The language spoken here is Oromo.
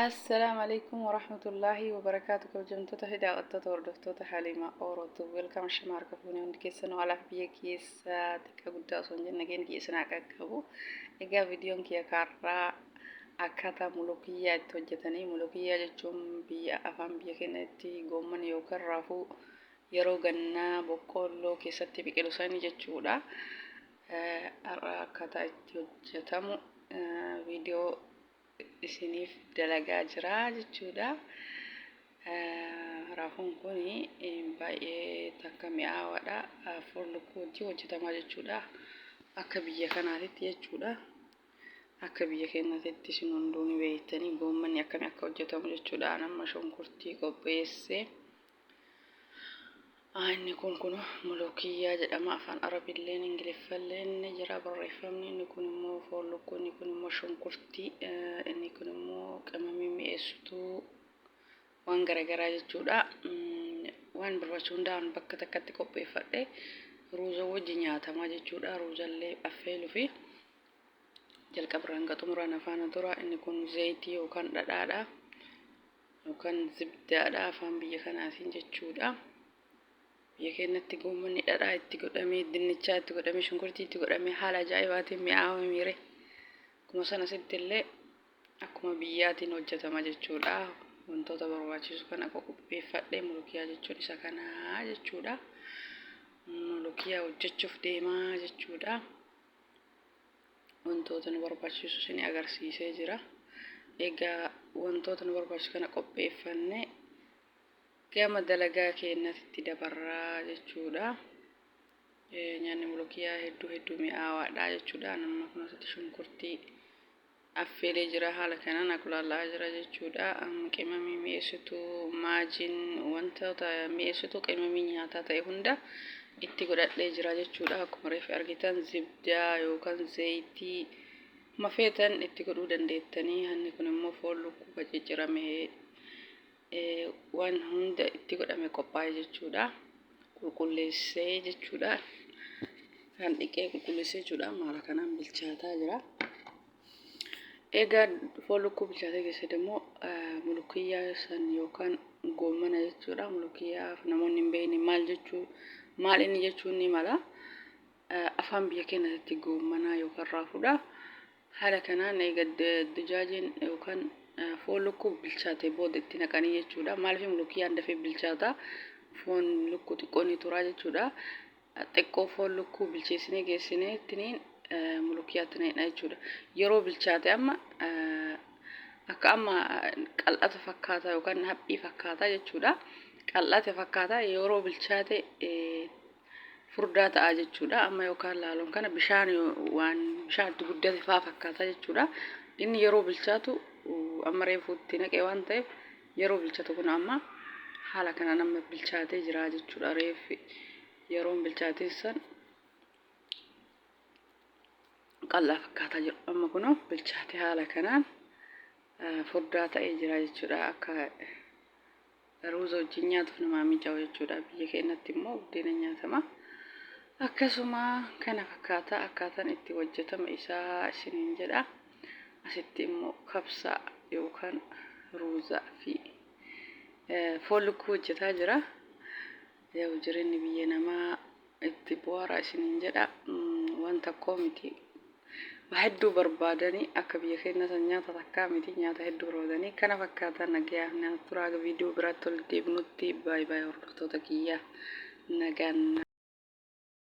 Assalaamu alaikum warahmatullaahi wabarakaatu. Kabajamtoota fi daawwattoota, hordoftoota Haliima Orootu, welcome. Shama harka fuunee hundi keessanuu, alaaf biyya keessa, xiqqaa guddaa osoo hin jenne nageen kiyya isin haa qaqqabu. Egaa viidiyoon kiyya kaarraa akkaataa mulukiyyaa itti hojjetanii. Mulukiyyaa jechuun biyya afaan biyya keenyatti goomman yookaan raafuu yeroo gannaa boqqoolloo keessatti biqilu sani jechuudha. Har'a akkaataa itti hojjetamu viidiyoo isiniif dalagaa jira jechuudha. Raafuun kun baay'ee takka mi'aawaadha. Foon lukkuu wajjin hojjetamaa jechuudha. Akka biyya kanaatitti jechuudha. Akka biyya keenyaatitti isin hunduu ni beektanii goommanni akkamii akka hojjetamu jechuudha. Amma shunkurtii qopheessee. Inni kun kun mulukiyyaa jedhama. Afaan Arabilleen Ingiliffalleen ni jira barreeffamni. Inni kun immoo foon lukkuu, inni kun immoo shunkurtii, inni kun immoo qimamii mi'eessituu waan garaagaraa jechuudha. Waan barbaachisu hundaan bakka takkatti qopheeffadhe, ruuza wajji nyaatamaa jechuudha. Ruuzallee affeeluu fi jalqabarraa hanga xumuraan afaan tura. Inni kun zayitii yookaan dhadhaadha. Yookaan zibdaadha afaan biyya kanaatiin jechuudha. Biyya keenyatti goommanni dhadhaa itti godhamee, dinnichaa itti godhamee, shunkurtii itti godhamee haala ajaa'ibaatiin mi'aawa miire. Akkuma sana asitti illee akkuma biyyaatiin hojjetama jechuudha. Wantoota barbaachisu kana qopheeffadhee, mulukiyaa jechuun isa kanaa jechuudha. Mulukiyaa hojjechuuf deemaa jechuudha. Wantoota nu barbaachisu isin agarsiisee jira. Egaa wantoota nu barbaachisu kana qopheeffannee gama dalagaa keenyatti dabarraa jechuudha. Nyaanni mulukiyaa hedduu hedduu mi'aawaadha jechuudha. Nama kun asitti shunkurtii affeelee jira, haala kanaan akulaallaa jira jechuudha. Qimamii mi'eessituu, maajiin, wantoota mi'eessituu qimamii nyaataa ta'e hunda itti godhadhee jira jechuudha. Akkuma reefu argitan zibdaa yookaan zayitii mafeetan itti godhuu dandeettanii. Hanni kun immoo foon lukkuu kan ciccirame waan hunda itti godhame qophaa'e jechuudha. Qulqulleessee jechuudha. Kan dhiqee qulqulleessee jechuudha. Haala kanaan bilchaataa jira. Egaa foon lukkuu bilchaatee keessatti immoo mulukiyyaa san yookaan goommana jechuudha. Mulukiyyaa namoonni hin beekne maal jechuu, maal inni jechuun ni mala. Afaan biyya keenyatti goommanaa yookaan raafuudha. Haala kanaan egaa dujaajiin yookaan foon lukkuu bilchaate booda itti naqanii jechuudha. Maaliif mulukiyyaan dafee bilchaata? Foon lukkuu xiqqoo ni turaa jechuudha. Xiqqoo foon lukkuu bilcheessinee geessinee ittiniin mulukiyyaatti naqna jechuudha. Yeroo bilchaate amma akka amma qal'ata fakkaata yookaan haphii fakkaata jechuudha. Qal'ate fakkaata, yeroo bilchaate furdaa ta'a jechuudha. Amma yookaan laaloon kana bishaan waan bishaan itti guddate fa'aa fakkaata jechuudha. Inni yeroo bilchaatu amma reefuu itti naqee waan ta'eef, yeroo bilchaatu kun amma haala kanaan amma bilchaatee jira jechuudha. Reeffi yeroon bilchaatee san qal'aa fakkaataa jiru. Amma kunoo bilchaatee haala kanaan furdaa ta'ee jira jechuudha. Akka ruuza wajjin nyaatuuf namaa mijaa'u jechuudha. Biyya keenyatti immoo buddeena nyaatama. Akkasuma kana fakkaata akkaataan itti hojjetama isaa isiniin jedha. Asitti immoo kabsaa yookaan ruuzaa fi foon lukkuu hojjetaa jira. Yoo jireenyi biyya namaa itti bu'aara isiniin jedha. Waan tokkoo miti. Waa hedduu barbaadanii, akka biyya keenya san nyaata takkaa miti, nyaata hedduu barbaadanii. Kana fakkaata. Nagayaaf nyaata turaa, viidiyoo biraatti ol deebinutti. Baay'ee baay'ee hordoftoota kiyyaa, nagaan.